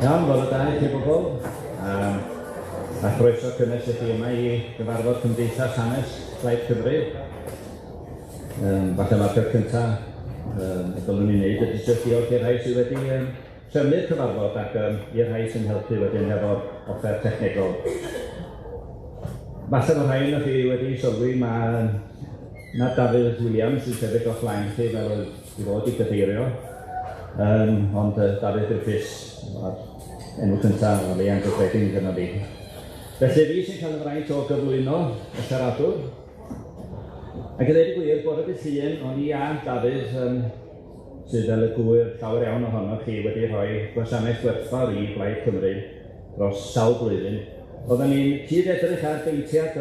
Iawn, bore da i chi bobl. Um, a chroeso cynnes i chi yma i gyfarfod Cymdeithas Hanes Plaid Cymru. Falle mae'r peth cyntaf y dylwn ni wneud ydy jyst diolch i'r rhai sydd wedi trefnu'r cyfarfod ac i'r rhai sy'n helpu wedyn hefo'r offer technegol. Falle mae rhai ohonoch chi wedi sylwi mae na Dafydd Williams sy'n sefyll o'ch flaen chi fel oedd i fod i gadeirio, ond Dafydd Griffiths a'r enw cyntaf o leia'n gyffredin gynno fi. Felly fi sy'n cael y fraint o gyflwyno y siaradwr. Ac i ddweud y gwir, bore dydd Llun, o'n i a Dafydd, sydd fel y gŵyr llawer iawn ohonoch chi wedi rhoi gwasanaeth gwerthfawr i Blaid Cymru dros sawl blwyddyn, oedden ni'n cyd-edrych ar beintiad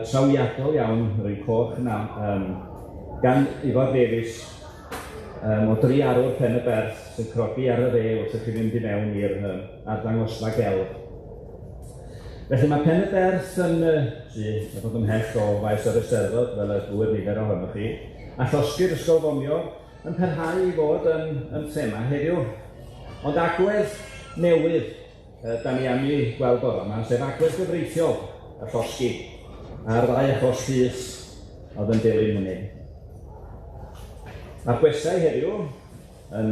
trawiadol iawn, yr un coch yna, gan Ifor Davies, o dri arwr Pen y Berth sy'n crogi ar y dde wrth i chi fynd i mewn i'r arddangosfa gelf. Felly mae Pen y Berth yn sy yn bod ymhell o faes yr Eisteddfod, fel y gŵyr nifer ohonoch chi, a llosgi'r ysgol fomio yn parhau i fod yn thema heddiw. Ond agwedd newydd da ni am ei gweld bore yma, sef agwedd gyfreithiol y llosgi, a'r ddau achos llys oedd yn dilyn hynny. Mae'r gwestai heddiw yn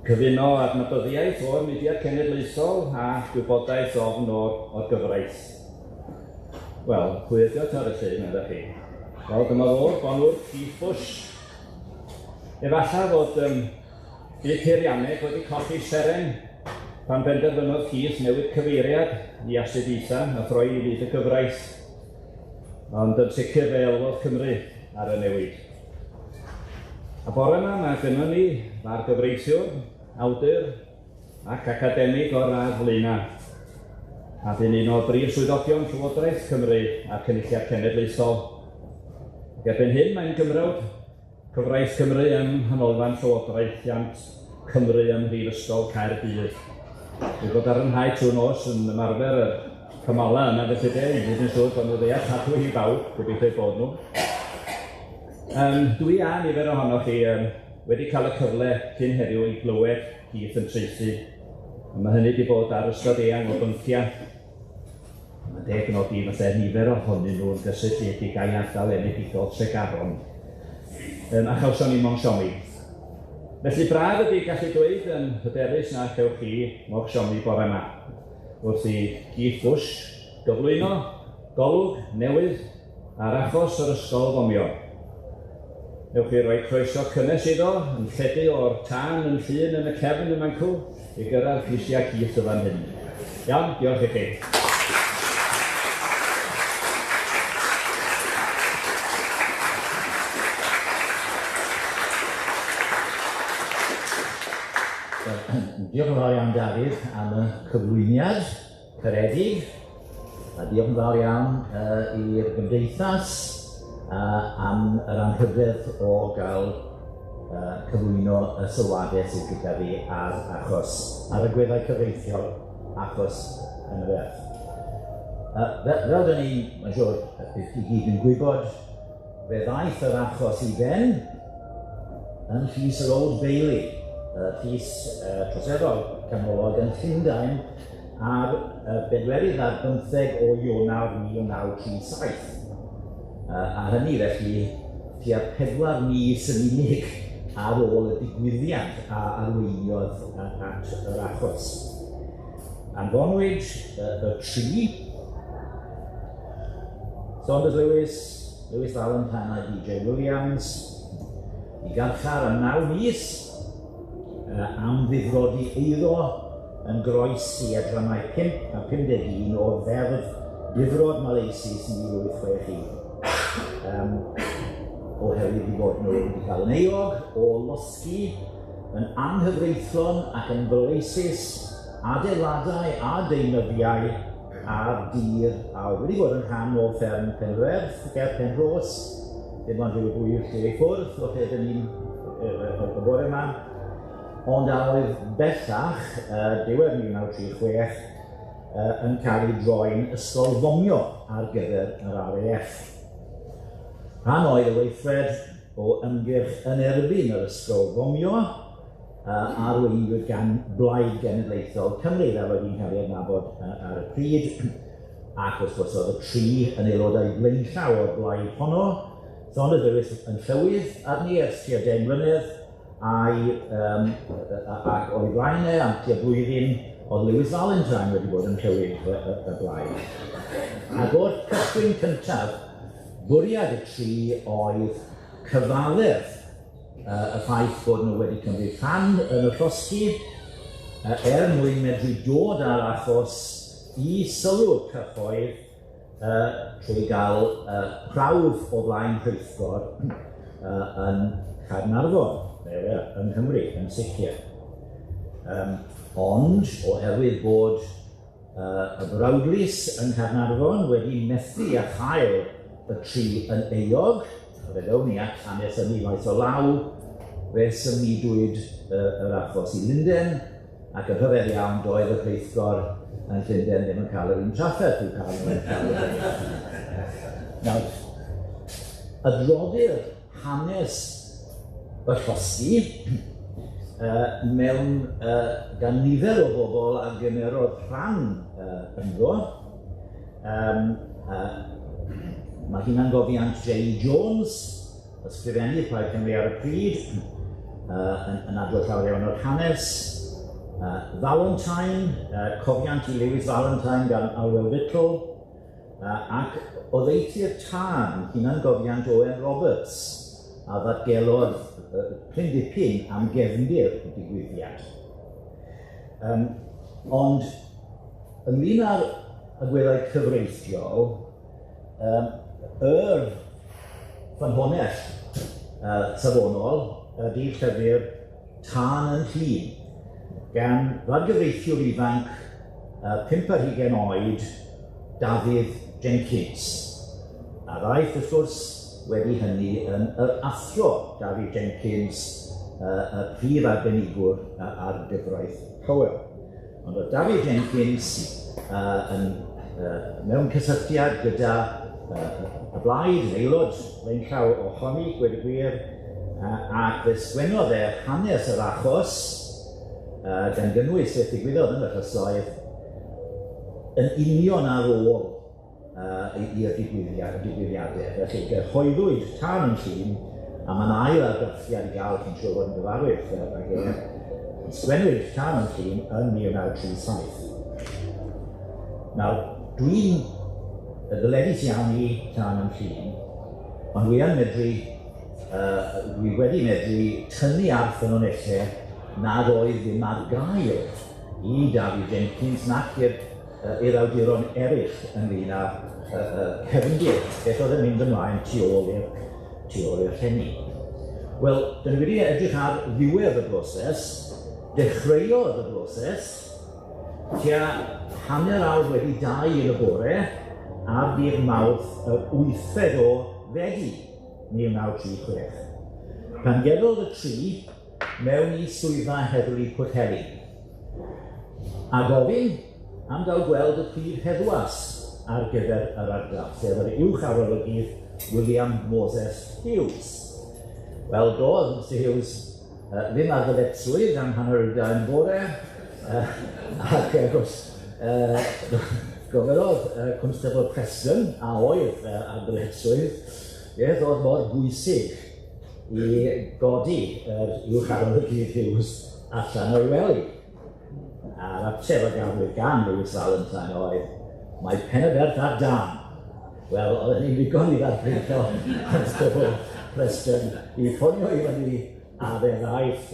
cyfuno adnabyddiaeth o'r mudiad cenedlaethol a gwybodaeth ofn o'r gyfraith. Wel, pwy ydi o ta felly, meddech chi? Wel, dyma fo'r Bonwr Keith Bush. Efallai fod byd peirianneg wedi colli seren pan benderfynodd Keith newid cyfeiriad i astudiaethau a throi i fyd y gyfraith. Ond yn sicr fe elwodd Cymru ar y newid. A bore yma mae gynnon ni fargyfreithiwr, awdur ac academig o'r radd flaenaf, a bu'n un o brif swyddogion Llywodraeth Cymru a'r Cynulliad Cenedlaethol. Ac erbyn hyn mae'n gymrawd Cyfraith Cymru yng Nghanolfan Llywodraethiant Cymru ym Mhrifysgol Caerdydd. Dwi bod ar 'y nhaith trwy nos yn ymarfer y cymalau yna felly de, i wneud yn siŵr bod nhw ddealladwy i bawb, gobeithio eu bod nhw. Dwi a nifer ohonoch chi wedi cael y cyfle cyn heddiw i glywed Keith yn traethu, a mae hynny wedi bod ar ystod eang o bynciau. Mae'n deg nodi falle nifer ohonyn nhw yn gysylltiedig â'i ardal enedigol Tregaron, a chawson ni mo'n siomi. Felly braf ydy gallu dweud yn hyderus na chewch chi mo'ch siomi bore yma, wrth i Keith Bush gyflwyno golwg newydd ar achos yr ysgol fomio. Newch chi roi croeso cynnes iddo, yn lledu o'r tân yn llun yn y cefn yn mancw, i gyrraedd grisiau Keith y fan hyn. Iawn, diolch i chi. Diolch yn fawr iawn Dafydd am y cyflwyniad caredig, a diolch yn fawr iawn i'r gymdeithas am yr anrhydedd o gael cyflwyno y sylwadau sydd gyda fi ar achos, ar agweddau cyfreithiol achos yn y ferch. Fel dyn ni, mae'n siŵr, bydd chi gyd yn gwybod, fe ddaeth yr achos i ben yn llys yr Old Bailey, y llys troseddol canolog yn Llundain, ar y bedwerydd ar bymtheg o Ionawr 1937. A hynny felly tua 4 mis yn unig ar ôl y digwyddiad a arweiniodd at yr achos. Anfonwyd y tri, Saunders Lewis, Lewis Valentine a DJ Williams, i garchar am 9 mis am ddifrodi eiddo yn groes i adrannau 5 a 51 o Ddeddf Difrod Maleisus 1861, oherwydd eu bod nhw wedi cael yn euog o losgi yn anghyfreithlon ac yn faleisus adeiladau a deunyddiau ar dir a oedd wedi bod yn rhan o fferm Penrwerth ger Penrhos, dim ond rhyw ddwy filltir i ffwrdd o lle dyn ni'n y bore yma, ond a oedd bellach, diwedd 1936, yn cael ei droi'n ysgol fomio ar gyfer yr RAF. Rhan oedd y weithred o ymgyrch yn erbyn yr ysgol fomio, arweiniwyd gan Blaid Genedlaethol Cymru, fel oedd hi'n cael ei adnabod ar y pryd, ac wrth gwrs oedd y tri yn aelodau blaenllaw o'r blaid honno. Saunders Lewis yn llywydd arni ers tua 10 mlynedd, ac o'i flaen e am tua blwyddyn oedd Lewis Valentine wedi bod yn llywydd y blaid. Ac o'r cychwyn cyntaf, bwriad y tri oedd cyfaddef y ffaith bod nhw wedi cymryd rhan yn y llosgi, er mwyn medru dod â'r achos i sylw'r cyhoedd trwy gael prawf o flaen rheithgor yn Caernarfon, neu yng Nghymru, yn sicr. Ond, oherwydd bod y brawdlys yng Nghaernarfon wedi methu â chael y tri yn euog, a fe ddown ni at hanes hynny maes o law, fe symudwyd yr achos i Lunden, ac yn rhyfedd iawn doedd y rheithgor yn Llundain ddim yn cael yr un trafferth i'w cael nhw'n cael eu. Nawr, adroddir hanes y llosgi mewn gan nifer o bobl a gymerodd rhan ynddo. Mae hunangofiant J. Jones, ysgrifennydd Plaid Cymru ar y pryd, yn adrodd llawer iawn o'r hanes. Valentine, cofiant i Lewis Valentine gan Arwel Little, ac oddeutu'r tân, hunangofiant Owen Roberts, a ddatgelodd cryn dipyn am gefndir y digwyddiad. Ond ynglyn â'r agweddau cyfreithiol, yr ffynhonnell safonol ydy llyfr Tân yn Llŷn, gan fargyfreithiwr ifanc 25 oed, Dafydd Jenkins, a ddaeth wrth gwrs wedi hynny yn yr athro Dafydd Jenkins, y prif arbenigwr ar gyfraith Powell. Ond oedd Dafydd Jenkins yn mewn cysylltiad gyda y blaid, yn aelod blaenllaw ohoni, gweud y gwir, ac fe sgwennodd e hanes yr achos, gan gynnwys beth ddigwyddodd yn y llysoedd, yn union ar ôl i'r digwyddiadau. Felly gyhoeddwyd Tân yn Llŷn, a mae'n ail argraffiad i gael, chi'n siŵr fod yn gyfarwydd ag e. Sgwennwyd Tân yn Llŷn yn 1937. Nawr, dwi'n ddyledus iawn i Tân yn Llŷn, ond dwi yn medru, dwi wedi medru tynnu ar ffynonellau nad oedd ddim ar gael i Dafydd Jenkins nac i'r awduron eraill ynglyn â cefndir, beth oedd yn mynd ymlaen tu ôl i'r llenni. Wel, dyn ni wedi edrych ar ddiwedd y broses, dechreuodd y broses tua 2:30 yn y bore ar ddydd Mawrth yr 8fed o Fedi 1936. Pan gerddodd y tri mewn i swyddfa heddlu Pwllheli, a gofyn am gael gweld y prif heddwas ar gyfer yr ardal, sef yr uwch arolygydd William Moses Hughes. Wel, doedd Mr Hughes ddim ar ddyletswydd am 2:30 yn bore, ac wrth gwrs gofynnodd Constable Preston, a oedd ar ddyletswydd, beth oedd mor bwysig i godi yr uwch arolygydd Hughes allan o'i wely. A'r ateb a gafwyd gan Lewis Valentine oedd, mae Penyberth ar dân. Wel, oedd hynny'n ddigon i ddarpleiddio Constable Preston i ffonio i fyny, a fe ddaeth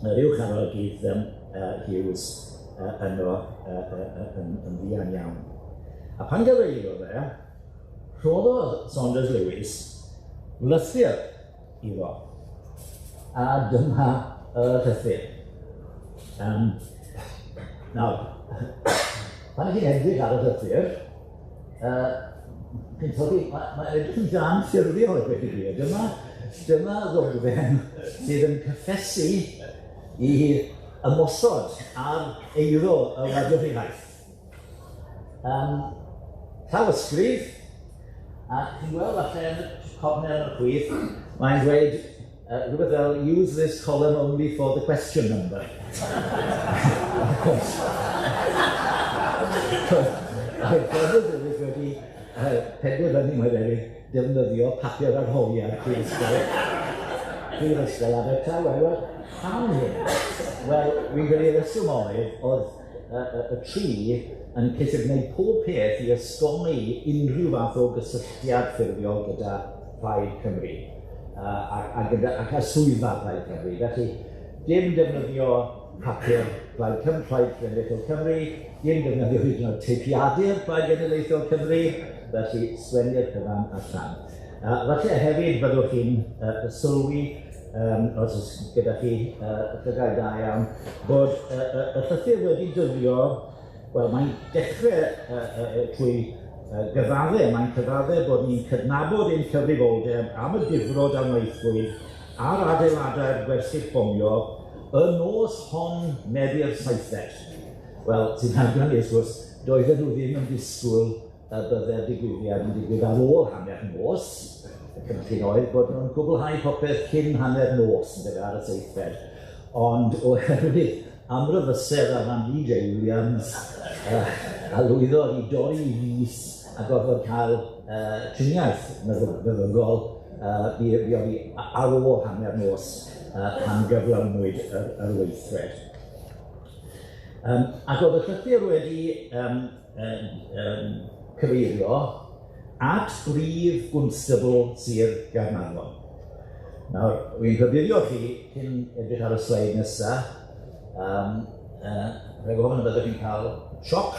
yr uwch arolygydd Hughes yno yn fuan iawn. A pan gyfeiriodd e, rhoddodd Saunders Lewis lythyr iddo. A dyma y llythyr. Nawr, pan ydych chi'n edrych ar y llythyr, chi'n sylwi, mae'n edrych yn dan ffurfiol i gweud y gwir. Dyma ddogfen sydd yn cyffesu i ymosod ar eiddo y wladwriaeth. Llawysgrif, a chi'n gweld falle yn y cornel yn y chwith, mae'n dweud rhywbeth fel, use this column only for the question number. Of course. Oedd Bernard Lewis wedi penderfynu, mae'n debyg, defnyddio papur arholiad Prifysgol Abertawe. Wel, pam hyn? Wel, fi'n credu y reswm oedd y tri yn ceisio gwneud pob peth i osgoi unrhyw fath o gysylltiad ffurfiol gyda Plaid Cymru ac a swyddfa Plaid Cymru. Felly, dim defnyddio papur Plaid Cymru, Plaid Genedlaethol Cymru, dim defnyddio hyd yn oed teipiadur Plaid Genedlaethol Cymru, felly sgwennu'r cyfan allan. Falle hefyd byddwch chi'n sylwi, os oes gyda chi llygaid da iawn, bod y llythyr wedi dyddio, wel, mae'n dechrau trwy gyfadde, mae'n cyfadde bod ni'n cydnabod ein cyfrifoldeb am y difrod a wnaethpwyd ar adeiladau'r gwersyll bomio y nos hon Medi'r 7. Wel, sy'n awgrymu, wrth gwrs, doedden nhw ddim yn disgwyl y bydde'r digwyddiad yn digwydd ar ôl hanner nos. Y cynllun oedd bod nhw'n cwblhau popeth cyn hanner nos, yn ar y 7. Ond oherwydd amryfysedd ar ran DJ Williams, a lwyddodd i dorri i fys a gorfod cael triniaeth meddygol, fuodd hi ar ôl hanner nos pan gyflawnwyd yr weithred. Ac oedd y llythyr wedi cyfeirio at brif gwnstabl Sir Gaernarfon. Nawr, wy'n rhybuddio chi cyn edrych ar y sleid nesaf, rhaid gofyn y byddwch chi'n cael sioc.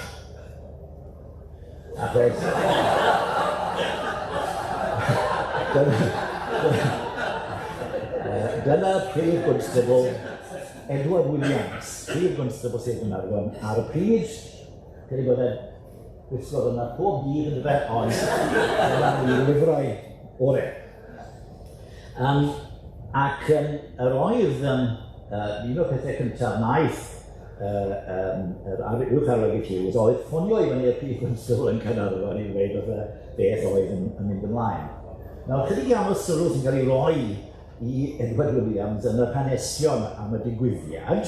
Achos dyna prif gwnstabl Edward Williams, prif gwnstabl Sir Gaernarfon ar y pryd. Credu bod e'n gwisgo yna pob dydd yn dyfe, ond dyna ni lyfrau ore. Ac yr oedd un o'r pethau cyntaf wnaeth yr uwch arolygydd Hughes oedd ffonio i fyny y prif gwnstabl yn Caernarfon i ddweud wrth beth oedd yn mynd ymlaen. Nawr, chydig iawn o sylw sy'n cael ei roi i Edward Williams yn yr hanesion am y digwyddiad,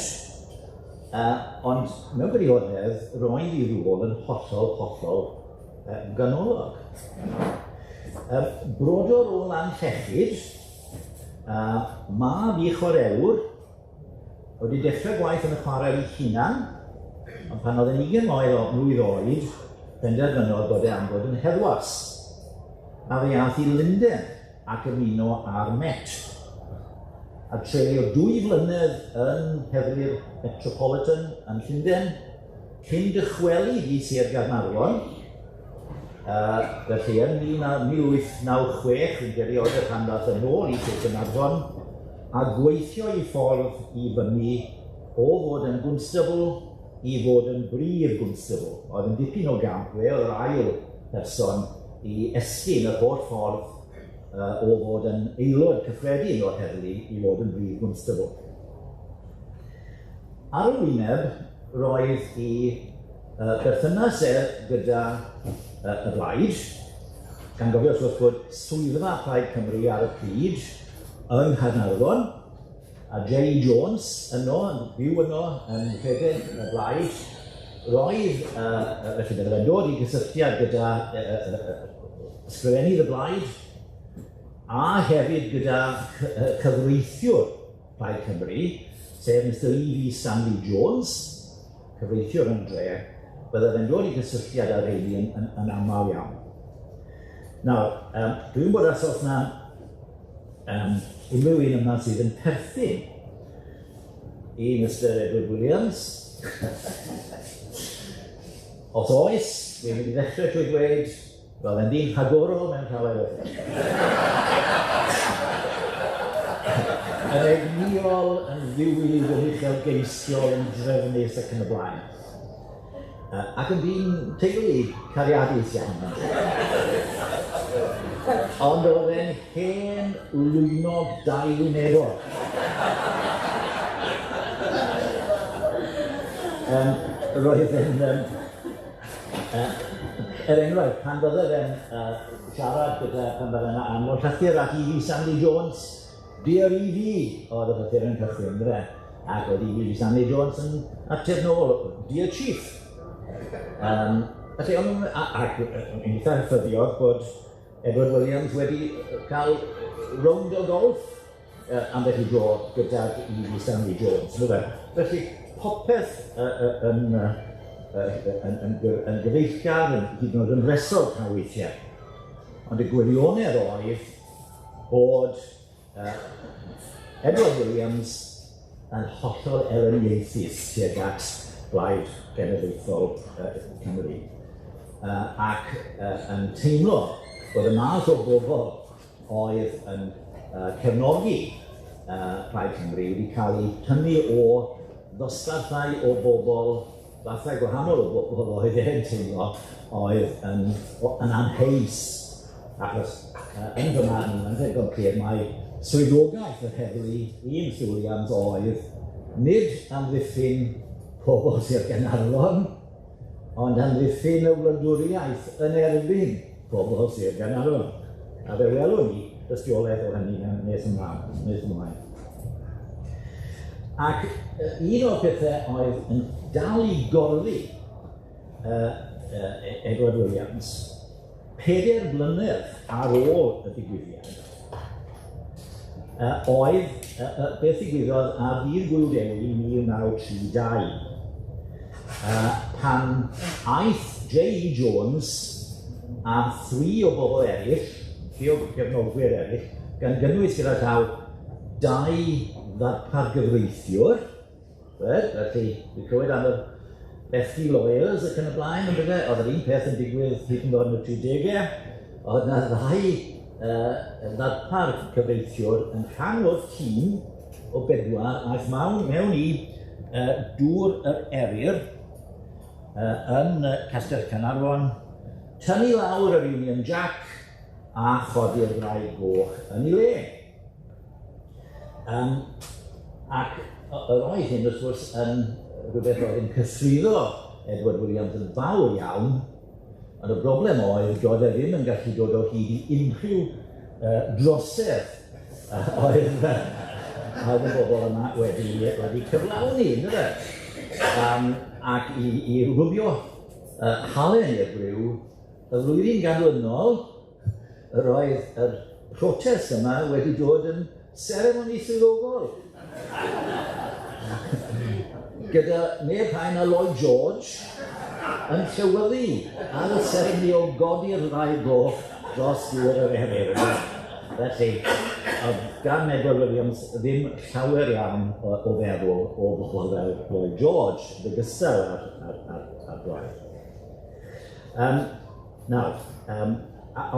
ond mewn gwirionedd, roedd ei rôl yn hollol, hollol ganolog. Brodor o Lanllechid, mab i chwarelwr, wedi dechrau gwaith yn y chwarel ei hunan, ond pan oedd yn 20 mlwydd oed, penderfynodd bod e am fod yn heddwas. A fe aeth i Lundain ac ymuno â'r Met. A treulio 2 flynedd yn heddlu'r Metropolitan yn Llundain, cyn dychwelyd i Sir Gaernarfon. Felly yn 1896, fi'n credu oedd y pan ddaeth yn ôl i Sir Gaernarfon, a gweithio i ffordd i fyny o fod yn gwnstabl i fod yn brif gwnstabl. Oedd yn dipyn o gamp, fe oedd yr ail person i esgyn yr holl ffordd o fod yn aelod cyffredin o'r heddlu i fod yn brif gwnstabl. Ar y wyneb, roedd i berthynas e gyda y Blaid, gan gofio wrth gwrs bod swyddfa Plaid Cymru ar y pryd yng Nghaernarfon, a Jerry Jones yno, yn byw yno, yn rhedeg y Blaid. Roedd, felly bydde fe'n dod i gysylltiad gyda ysgrifennydd y Blaid, a hefyd gyda cyfreithiwr Plaid Cymru, sef Mr E.V. Stanley Jones, cyfreithiwr yn dre, bydde fe'n dod i gysylltiad â'r rheini yn aml iawn. Nawr, dwi'n bod os oes na unrhyw un yma sydd yn perthyn i Mr Edward Williams. Os oes, fi'n mynd i ddechrau trwy dweud, roedd e'n ddyn rhagorol mewn llawer o ffyrdd. Yn egnïol, yn ddiwyd, yn uchelgeisiol, yn drefnus ac yn y blaen. Ac yn ddyn teulu cariadus iawn. Ond oedd e'n hen lwynog dauwynebol. Roedd e'n, er enghraifft, pan fydde fe'n siarad gyda, pan fydde fe'n anfon llythyr at E.V. Stanley Jones, Dear E.V. oedd y llythyr yn cychwyn, yndyfe? Ac oedd E.V. Stanley Jones yn ateb nôl, Dear Chief. Felly, ond, ac yn eitha ffyddiog bod Edward Williams wedi cael rownd o golff ambell i dro gydag E.V. Stanley Jones, yndyfe? Felly, popeth yn gyfeillgar, yn hyd yn oed yn wresog rhai weithiau. Ond y gwirionedd oedd bod Edward Williams yn hollol elyniaethus tuag at Blaid Genedlaethol Cymru ac yn teimlo bod y math o bobl oedd yn cefnogi Plaid Cymru wedi cael eu tynnu o ddosbarthau o bobl, fathau gwahanol o bobl oedd e'n teimlo oedd yn amheus, achos yn fy marn i, mae'n ddigon clir mai swyddogaeth yr heddlu i Mr Williams oedd nid amddiffyn pobl Sir Gaernarfon, ond amddiffyn y wladwriaeth yn erbyn pobl Sir Gaernarfon. A fe welwn ni dystiolaeth o hynny nes ymlaen. Ac un o'r pethau oedd yn dal i gorddi Edward Williams, 4 blynedd ar ôl y digwyddiad, oedd beth ddigwyddodd ar ddydd Gŵyl Dewi 1932, pan aeth J.E. Jones a thri o bobl eraill, tri o gefnogwyr eraill, gan gynnwys gyda llaw 2 ddarpar gyfreithiwr, felly dwi'n clywed am yr lefty lawyers ac yn y blaen, ond oedd yr un peth yn digwydd hyd yn oed yn y 30au, oedd yna ddau ddarpar cyfreithiwr yn rhan o'r tîm o 4 aeth mewn i Dŵr yr Eryr yn Castell Caernarfon, tynnu lawr yr Union Jack a chodi'r ddraig goch yn ei le. Ac yr oedd hyn, wrth gwrs, yn rhywbeth oedd yn cythruddo Edward Williams yn fawr iawn, ond y broblem oedd doedd e ddim yn gallu dod o hyd i unrhyw drosedd oedd y bobl yma wedi cyflawni, yndyfe? Ac i rwbio halen i'r briw, y flwyddyn ganlynol, yr oedd yr protest yma wedi dod yn seremoni swyddogol. Gyda neb llai na Lloyd George yn llywyddu ar y seremoni o godi'r ddraig goch dros Dŵr yr Eryr. Felly, oedd gan Edward Williams ddim llawer iawn o feddwl o bobl fel Lloyd George, yn ogystal â'r blaid. Nawr,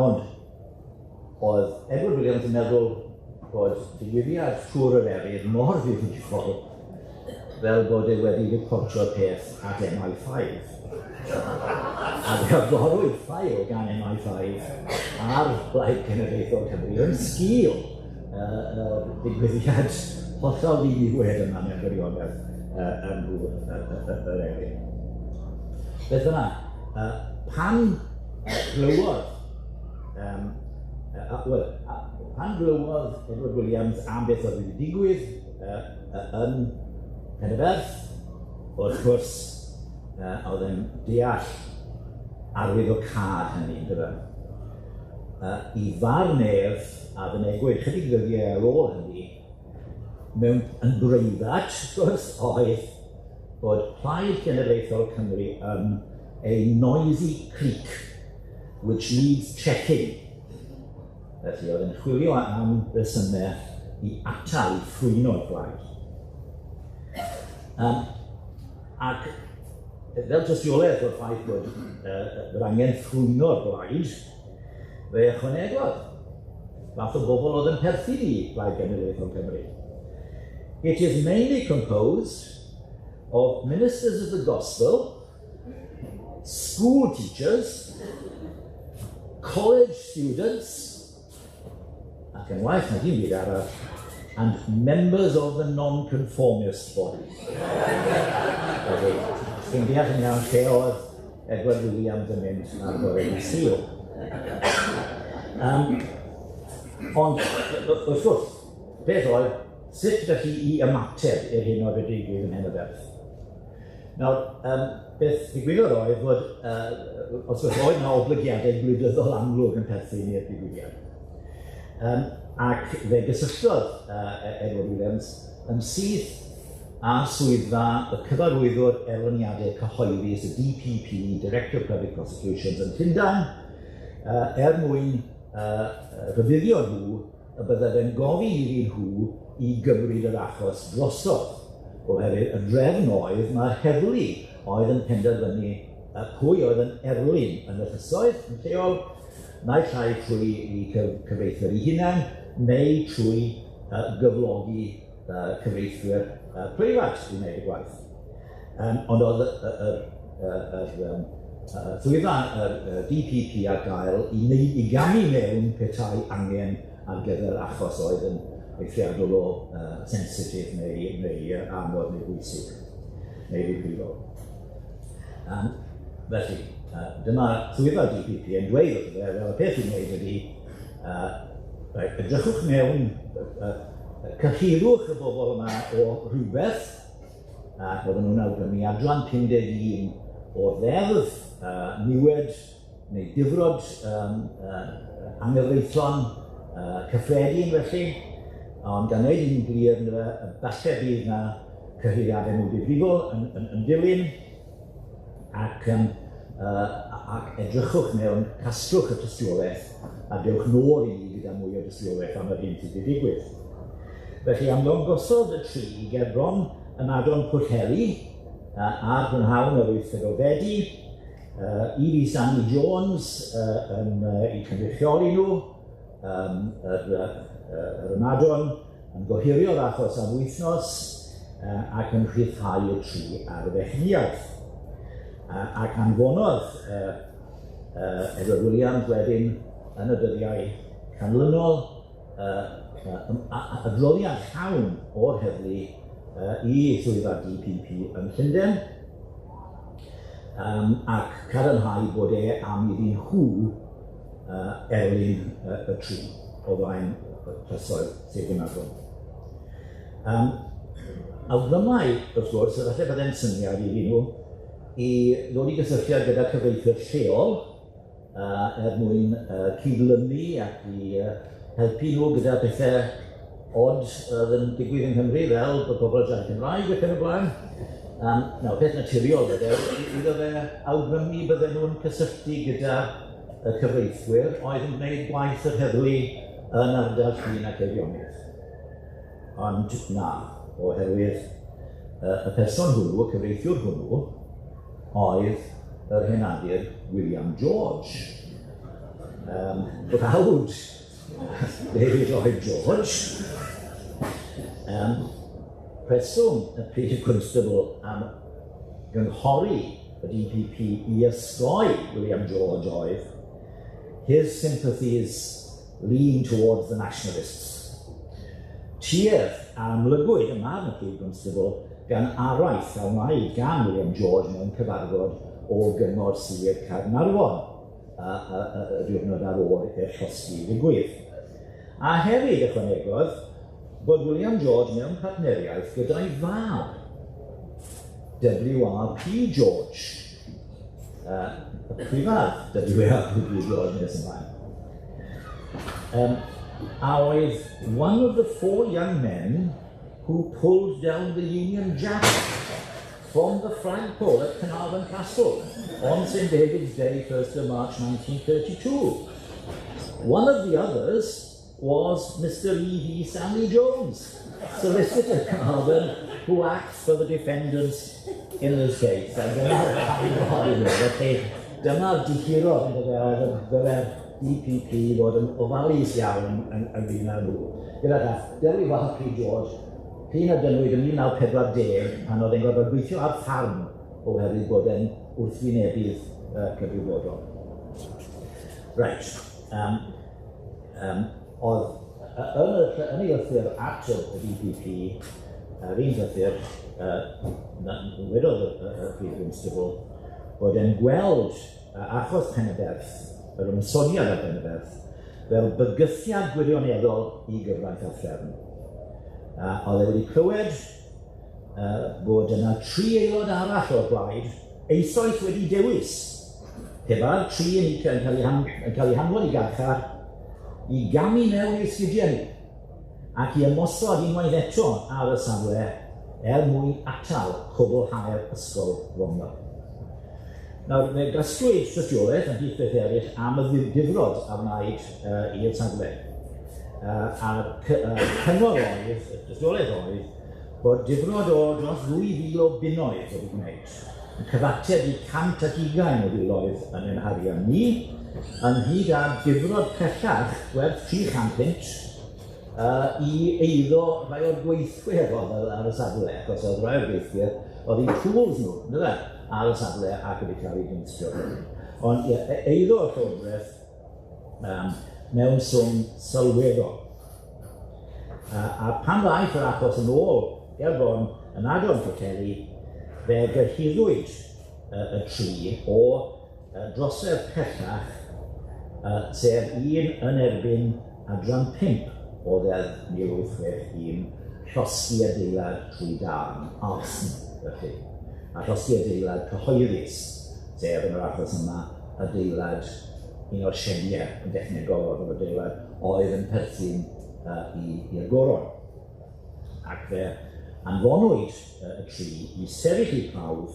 ond oedd Edward Williams yn meddwl bod digwyddiad Tŵr yr Eryr mor ddifrifol fel bod e wedi reportio'r peth at MI5. A fe agorwyd ffail gan MI5 ar Blaid Cenedlaethol Cymru yn sgil digwyddiad hollol ddiniwed yma mewn gwirionedd yn Nhŵr yr Eryr. Beth bynnag, pan glywodd pan glywodd Edward Williams am beth oedd wedi digwydd yn Pen-y-berth, wrth gwrs, oedd yn deall arwyddocâd hynny, yndyfe? I farn ef, a fynegwyd chydig ddyddiau ar ôl hynny, mewn yn breifat, wrth gwrs, oedd bod Plaid Genedlaethol Cymru yn a noisy clique which needs checking. Felly oedd yn chwilio am resymau i atal, i ffrwyno'r blaid. Ac fel tystiolaeth o'r ffaith bod yr angen ffrwyno'r blaid, fe ychwanegodd fath o bobl oedd yn perthyn i Blaid Genedlaethol Cymru. It is mainly composed of ministers of the gospel, school teachers, college students, ac yn waeth na dim byd arall, and members of the non-conformist body. Felly, chi'n deall yn iawn lle oedd Edward Williams yn mynd ar bore dydd Sul. Ond, wrth gwrs, Beth oedd, sut felly i ymateb i'r hyn oedd wedi digwydd ym Mhen-y-berth? Nawr, beth ddigwyddodd oedd fod, wrth gwrs, oedd 'na oblygiadau gwleidyddol amlwg yn perthyn i'r digwyddiad. Ac fe gysylltodd Edward Williams yn syth â swyddfa y Cyfarwyddwr Erlyniadau Cyhoeddus, y DPP, Director of Public Prosecutions yn Llundain, er mwyn rhybuddio nhw y bydde fe'n gofyn iddyn nhw i gymryd yr achos drosodd, oherwydd y drefn oedd mae'r heddlu oedd yn penderfynu pwy oedd yn erlyn yn y llysoedd yn lleol, naill ai trwy eu cyfreithwyr eu hunain neu trwy gyflogi cyfreithwyr preifat i wneud y gwaith. Ond oedd yr swyddfa yr DPP ar gael i wneud, i gamu mewn petai angen ar gyfer achos oedd yn eithriadol o sensitif neu anodd neu bwysig neu ddifrifol. Felly, dyma swyddfa DPP yn dweud wrtho fe, wel, y peth i'w wneud ydy, right, edrychwch mewn, cyhyrwch y bobl yma o rhywbeth, ac oedden nhw'n awgrymu adran 51 o'r ddeddf, niwed neu difrod anghyfreithlon cyffredin felly, ond gan wneud yn glir ynddo fe, falle bydd na cyhuddiadau mwy difrifol yn dilyn, ac edrychwch mewn, casglwch y tystiolaeth a dewch nôl i ni gyda mwy o dystiolaeth am yr hyn sydd wedi digwydd. Felly ymddangosodd y tri gerbron Ynadon Pwllheli ar brynhawn yr 8 o Fedi, E.V. Stanley Jones yn eu cynrychioli nhw, yr ynadon yn gohirio'r achos am wythnos ac yn rhyddhau y tri ar fechnïaeth. Ac anfonodd Edward Williams wedyn yn y dyddiau canlynol adroddiad llawn o'r heddlu i swyddfa DPP yn Llundain, ac cadarnhau bod e am iddyn nhw erlyn y tri o flaen y llysoedd Sir Gaernarfon. Awgrymai, wrth gwrs, y falle byddai'n syniad iddyn nhw i ddod i gysylltiad gyda cyfreithwyr lleol er mwyn cydlynu ac i helpu nhw gyda pethau od oedd yn digwydd yng Nghymru, fel bod pobl yn siarad Cymraeg ac yn y blaen. Nawr, peth naturiol bydde, iddo fe awgrymu bydden nhw'n cysylltu gyda y cyfreithwyr oedd yn gwneud gwaith yr heddlu yn ardal Llŷn ac Eifionydd. Ond na, oherwydd y person hwnnw, y cyfreithiwr hwnnw, oedd yr henadur William George. Brawd David Lloyd George. Rheswm y Prif Constable am gynghori y DPP i osgoi William George oedd his sympathies lean towards the nationalists. Tuedd a amlygwyd ym marn y Prif Constable gan araith a wnaed gan William George mewn cyfarfod o Gyngor Sir Caernarfon y diwrnod ar ôl i'r llosgi ddigwydd. A hefyd ychwanegodd bod William George mewn partneriaeth gyda'i fab, W.R.P. George, y prifardd W.R.P. George nes ymlaen, a oedd one of the four young men who pulled down the Union Jack from the flagpole at Carnarvon Castle on St David's Day, 1st of March 1932. One of the others was Mr. E.V. Stanley Jones, solicitor Carnarvon, who acts for the defendants in this case. A dyma'r ddau ohonyn nhw. Felly, dyma'r dihiro ynddo fe oedd y ddyle'r DPP fod yn ofalus iawn ynglyn â nhw. Gyda llaw, W.R.P. George, p'un a dynwyd yn 1940 pan oedd e'n gorfod gweithio ar ffarm oherwydd bod e'n wrthwynebydd cyfrifodol. Reit, oedd yn ei lythyr at y DPP, yr un llythyr, wedodd y Prif Constable, bod e'n gweld achos Pen-y-berth, yr ymosodiad ar Pen-y-berth, fel bygythiad gwirioneddol i gyfraith a threfn. Oedd e wedi clywed bod yna 3 aelod arall o'r blaid eisoes wedi dewis, pe bai'r 3 yn cael eu hanfon i garchar, i gamu mewn i'r sgidiau nhw ac i ymosod unwaith eto ar y safle er mwyn atal cwblhau'r ysgol fomio. Nawr, fe gasglwyd tystiolaeth ymhlith beth eraill am y difrod a wnaed i'r safle. A'r cyngor oedd, y tystiolaeth oedd, bod difrod o dros 2,000 o bunnoedd wedi gwneud, yn cyfateb i 120 o filoedd yn ein harian ni, ynghyd â difrod pellach gwerth 300 punt i eiddo rhai o'r gweithwyr oedd ar y safle, achos oedd rhai o'r gweithwyr, oedd eu tools nhw, yndyfe, ar y safle ac wedi cael eu dinistrio. Ond ie, eiddo y Llywodraeth mewn swm sylweddol. A pan ddaeth yr achos yn ôl gerbron ynadon Pwllheli, fe gyhuddwyd y 3 o drosedd pellach, sef un yn erbyn adran 5 o Ddeddf 1861, llosgi adeilad trwy dân, arson, felly, a llosgi adeilad cyhoeddus, sef yn yr achos yma adeilad un o'r siediau yn dechnegol o'r adeilad oedd yn perthyn i'r goron. Ac fe anfonwyd y 3 i sefyll eu prawf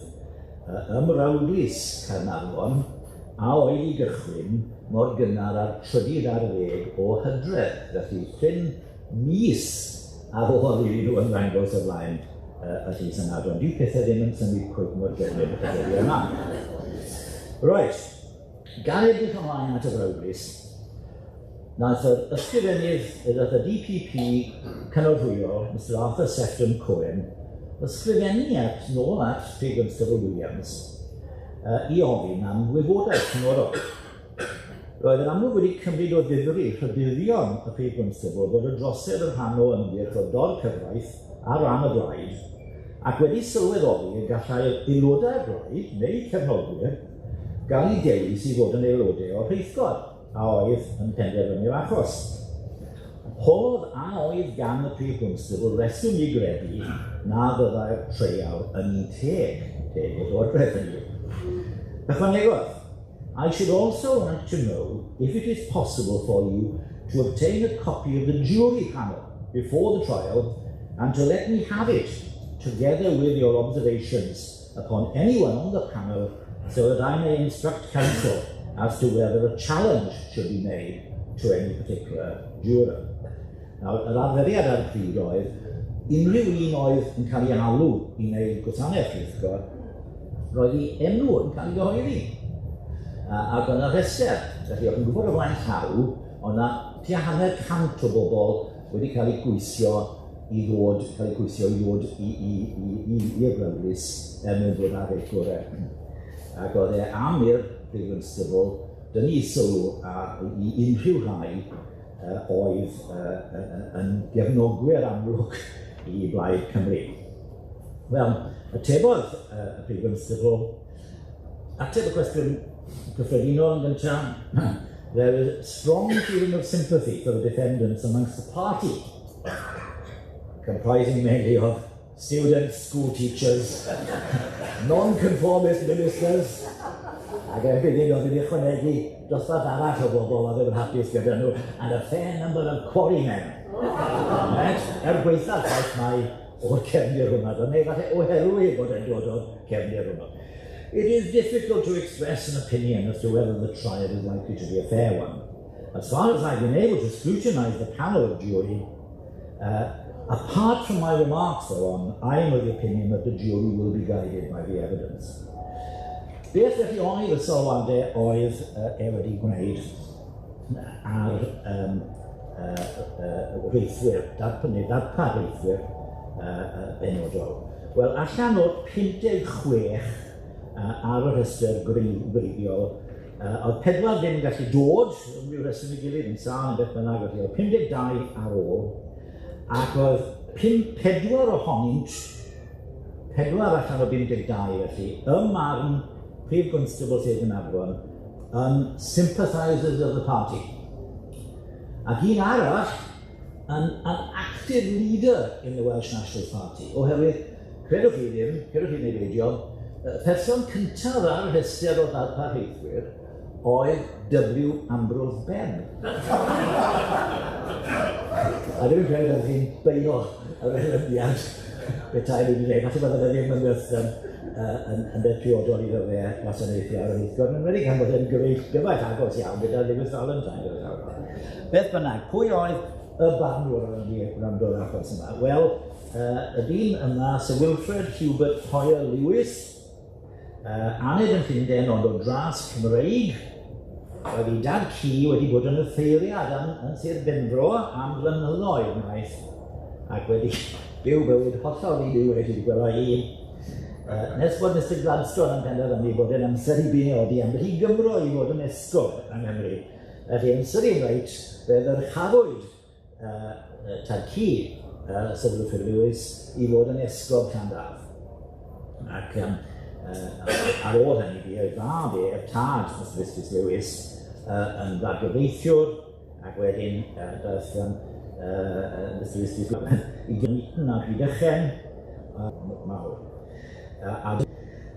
ym Mrawdlys Caernarfon, a oedd i gychwyn mor gynnar â'r 13 o Hydref, felly prin mis ar ôl iddyn nhw ymddangos o flaen y llys ynadon. Dyw pethau ddim yn symud cweit mor gyflym y dyddiau yma. Reit, gan edrych ymlaen at y Frawdlys, nath yr ysgrifennydd, nath y DPP cynorthwyol, Mr Arthur Sefton Cohen, ysgrifennu at nôl at Prif Gwnstabl Williams i ofyn am wybodaeth penodol. Roedd yn amlwg wedi cymryd o ddifri rhybuddion y Prif Gwnstabl bod y drosedd yn rhan o ymgyrch o dor-cyfraith ar ran y blaid, ac wedi sylweddoli y gallai'r aelodau'r blaid, neu cefnogwyr, gael eu dewis i fod yn aelodau o'r rheithgor a oedd yn penderfynu'r achos. Holodd a oedd gan y Prif Gwnstabl reswm i gredu na fyddai'r treial yn un teg, teg o Llywodraeth hynny yw. Ychwanegodd, I should also like to know if it is possible for you to obtain a copy of the jury panel before the trial and to let me have it together with your observations upon anyone on the panel so that I may instruct counsel as to whether a challenge should be made to any particular juror. Nawr, yr arferiad ar y pryd oedd, unrhyw un oedd yn cael ei alw i wneud gwasanaeth rheithgor, roedd ei enw yn cael ei gyhoeddi. Ac oedd yna rhestr, felly o'ch yn gwybod o flaen llaw, oedd yna tua 150 o bobl wedi cael eu gweithio i ddod, cael eu gweithio i ddod i'r Brawdlys er mwyn dod â'r rheithgorau. Ac oedd e am i'r Prif Gwnstabl dynnu sylw i unrhyw rhai oedd yn gefnogwyr amlwg i Blaid Cymru. Wel, atebodd y Prif Gwnstabl, ateb y cwestiwn cyffredinol yn gyntaf, there is strong feeling of sympathy for the defendants amongst the party, comprising mainly of students, school teachers, non-conformist ministers, ac erbyn hyn oedd wedi ychwanegu dosbarth arall o bobl oedd ddim yn hapus gyda nhw, and a fair number of quarrymen. Right? Er gwaetha'r ffaith mai o'r cefndir hwnna, neu falle oherwydd bod e'n dod o'r cefndir hwnnw. It is difficult to express an opinion as to whether the trial is likely to be a fair one. As far as I've been able to scrutinise the panel of jury, apart from my remarks though on, I am of the opinion that the jury will be guided by the evidence. Beth felly oedd y sylwadau oedd e wedi gwneud ar reithwyr, neu darpar reithwyr benodol? Wel, allan o'r 56 ar y rhestr gwreiddiol, oedd 4 ddim yn gallu dod, am ryw reswm ei gilydd, yn sâl neu beth bynnag, felly oedd 52 ar ôl, ac oedd 4 ohonynt, 4 allan o 52 felly, ym marn Prif Gwnstabl Sir Gaernarfon, yn sympathisers of the party. Ac un arall an, an active leader in the Welsh Nationalist Party, oherwydd, credwch chi ddim, credwch chi neu beidio, y person cyntaf ar y rhestr o ddarparheithwyr oedd W Ambrose Bebb. A dwi'n credu bod chi'n beio yr elyniad petai wedi dweud, falle bydde fe ddim yn beth, yn, yn beth priodol iddo fe wasanaethu ar y rheithgor, yn enwedig gan bod e'n gyfeill gyfaill agos iawn gyda Lewis Valentine. Beth bynnag, pwy oedd y barnwr oedd yn mynd i wrando ar achos yma? Wel, y dyn yma, Sir Wilfred Hubert Hoyer Lewis, aned yn Llundain ond o dras Cymreig, oedd ei dad ci wedi bod yn offeiriad yn, yn Sir Benfro am flynyddoedd maith, ac wedi byw bywyd hollol ddiniwed wedi gweld o'i hun. Nes bod Mr Gladstone yn penderfynu bod e'n amser i benodi ambell i Gymro i fod yn esgob yng Nghymru. Felly yn sydyn reit, fe ddyrchafwyd tad-cu Sir Wilfrid Lewis i fod yn esgob Llandaf. Ac ar ôl hynny, bu ei fab ef, tad Mr Vistus Lewis, yn ddargyfreithiwr, ac wedyn daeth Mr Vistus i Gynnyton a Rhydychen mawr. A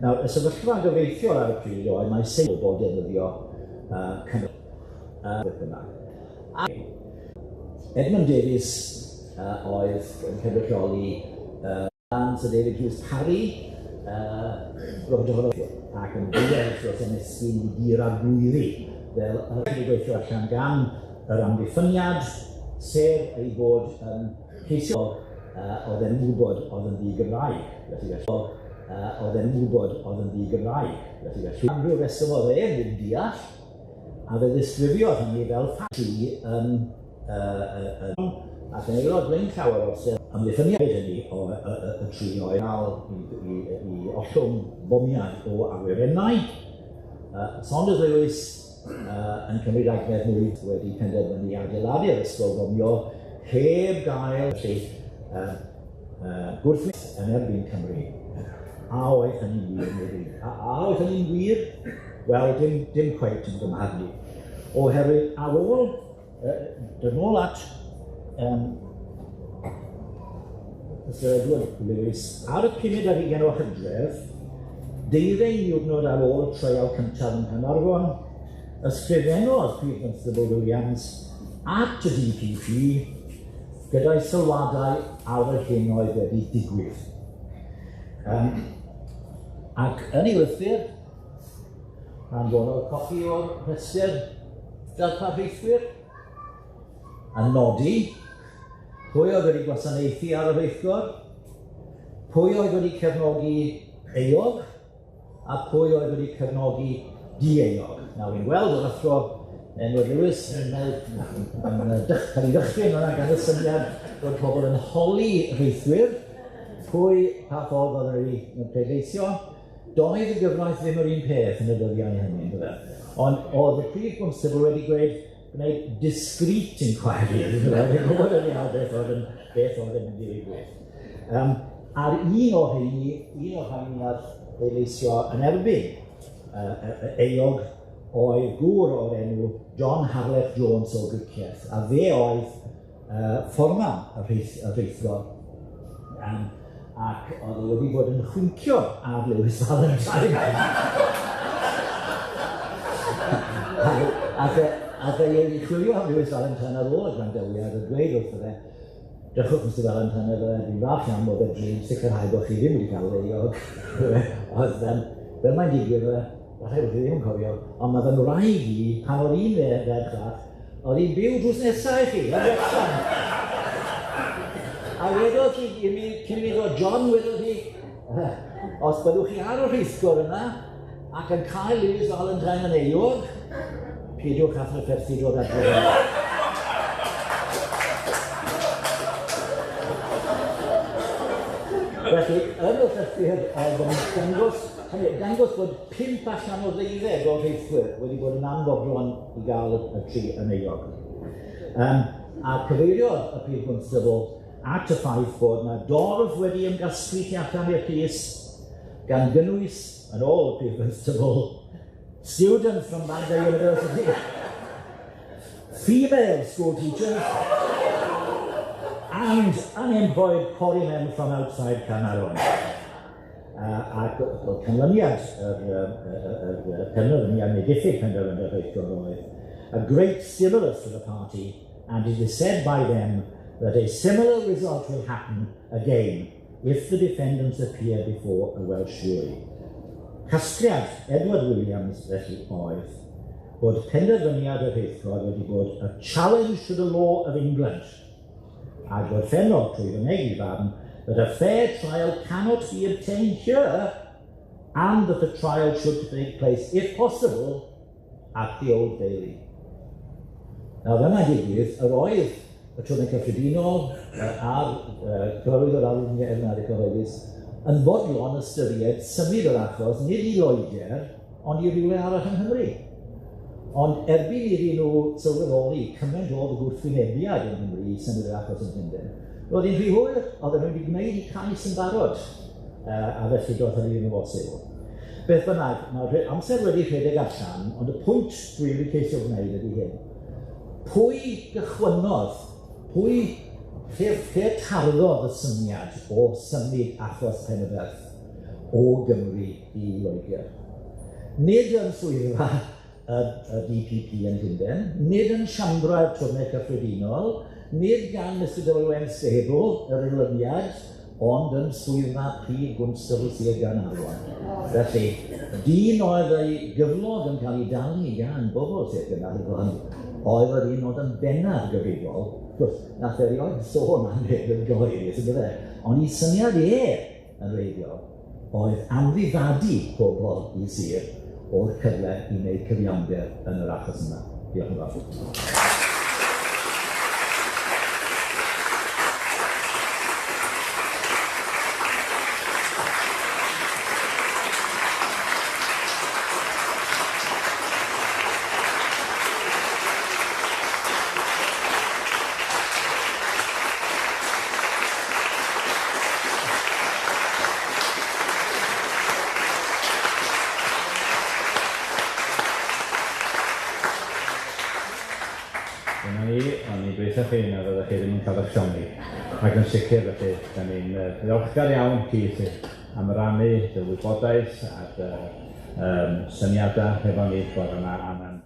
nawr, y sefyllfa gyfreithiol ar y pryd oedd mae seis bobl defnyddio Cymraeg beth bynnag. A Edmund Davies oedd yn cynrychioli Sir David Hughes Parry, Robert Jones, ac yn ddiwedd wrth gwrs yn esgyn i dir arglwyddi fel yr wedi gweithio allan gan yr amddiffyniad, sef ei fod yn ceisio oedd e'n gwybod oedd yn ddi-Gymraeg. Felly felly oedd e'n gwybod oedd yn ddi-Gymraeg. Felly felly am ryw reswm oedd e ddim deall, a fe ddisgrifiodd hynny fel ffact yn uh, ac yn aelod blaenllaw o'r orsedd amddiffyniad hynny o y, y, y tri oedd gael i, i, i ollwng bomiad o awyrennau. Saunders Lewis yn cymryd agwedd mwy wedi penderfynu adeiladu'r ysgol fomio heb gael felly gwrthwyneb yn erbyn Cymru. A oedd hynny'n wir neu ddim? A, a oedd hynny'n wir? Wel, dim, dim cweit yn gymharu. Oherwydd ar ôl, dod nôl at Sir Edward Lewis, ar y pumed ar hugain o Hydref, deuddeng niwrnod ar ôl y treial cyntaf yng Nghaernarfon, ysgrifennodd Prif Gwnstabl Williams at y DPP gyda'i sylwadau ar yr hyn oedd wedi digwydd. Ac yn ei lythyr, anfonodd copi o'r rhestr darparheithwyr a nodi pwy oedd wedi gwasanaethu ar y rheithgor, pwy oedd wedi cefnogi euog, a pwy oedd wedi cefnogi dieuog. Nawr, fi'n gweld yr athro Edward Lewis yn, yn, yn cael ei ddychryn yna gan y syniad bod pobl yn holi rheithwyr pwy pa ffordd oedd wedi pleidleisio. Doedd y gyfraith ddim yr un peth yn y dyddiau hynny, yndyfe? Ond oedd y prif gwnstabl wedi gweud gwneud discreet inquiry, yndyfe? Yn gwybod yn iawn beth oedd yn, beth oedd yn mynd i ddigwydd. A'r un o'r rheini, un o'r rhain nath bleidleisio yn erbyn euog oedd gŵr o'r enw John Harlech Jones o Gricieth, a fe oedd fforman y rheithgor. Ac oedd e wedi bod yn chwincio ar Lewis Valentine. A fe ei chwilio am Lewis Valentine ar ôl y gwrandawiad a dweud wrtho fe, Drychwch Mister Valentine, efo dwi'n falch iawn bod fedru sicrhau bod chi ddim wedi cael ei euog. Oedd, fel mae'n digwydd, falle bod chi ddim yn cofio, ond mae fy ngwraig i, pan oedd hi'n ferch fach, oedd hi'n byw drws nesaf i chi, yn Wrexham. A wedodd hi i mi, cyn i mi ddod, John, wedodd hi, os byddwch chi ar y rheithgor yna ac yn cael Lewis Valentine yn euog, peidiwch â thrafferthu dod adre. Felly, yn y llythyr oedd yn dangos, hynny, dangos bod 5 allan o 12 o'r rheithwyr wedi bod yn anfodlon i gael y tri yn euog. A cyfeiriodd y Prif Gwnstabl at y ffaith bod yna dorf wedi ymgasglu tu allan i'r llys, gan gynnwys, yn ôl y Prif Gwnstabl, students from Bangor University, female school teachers, and unemployed quarrymen from outside Caernarfon. Ac oedd canlyniad yr penderfyniad neu diffyg penderfyniad rheithgor oedd a great stimulus to the party, and it is said by them that a similar result will happen again if the defendants appear before a Welsh jury. Casgliad Edward Williams felly oedd bod penderfyniad y rheithgor wedi bod a challenge to the law of England, a gorffennodd trwy fynegi farn that a fair trial cannot be obtained here, and that the trial should take place, if possible, at the Old Bailey. Nawr dyna digwydd, yr oedd y Twrnai Cyffredinol a'r Cyfarwyddwr Arweinyddiaeth Cyhoeddus yn fodlon ystyried symud yr achos nid i Loegr, ond i rywle arall yng Nghymru. Ond erbyn iddyn nhw sylweddoli cymaint oedd y gwrthwynebiad yng Nghymru i symud yr achos yn Llundain, roedd hi'n rhy hwyr, oedden nhw wedi gwneud eu cais yn barod, a felly doedd hynny ddim yn bosibl. Beth bynnag, mae'r amser wedi rhedeg allan, ond y pwynt dwi wedi ceisio gwneud ydy hyn. Pwy gychwynnodd, pwy lle tarddodd y syniad o symud achos Pen-y-berth o Gymru i Loegr? Nid yn swyddfa y DPP yn Llundain, nid yn siambrau'r Twrnai Cyffredinol, nid gan Mr W.M. Stable, yr elyniad, ond yn swyddfa prif gwnstabl Sir Gaernarfon. Felly, dyn oedd ei gyflog yn cael ei dalu gan bobl Sir Gaernarfon, oedd yr un oedd yn bennaf gyfrifol. Wrth gwrs, nath erioed sôn am hyn yn gyhoeddus, yn dyfe? Ond ei syniad e yn wreiddiol oedd amddifadu pobl i sir o'r cyfle i wneud cyfiawnder yn yr achos yma. Diolch yn fawr. Dyna ni, o'n i'n gweithio chi na fyddech chi ddim yn cael eich siomi. Ac yn sicr, felly, da ni'n ddiolchgar iawn, Keith, am rannu dy wybodaeth a dy syniadau hefo ni bore yma, a mae'n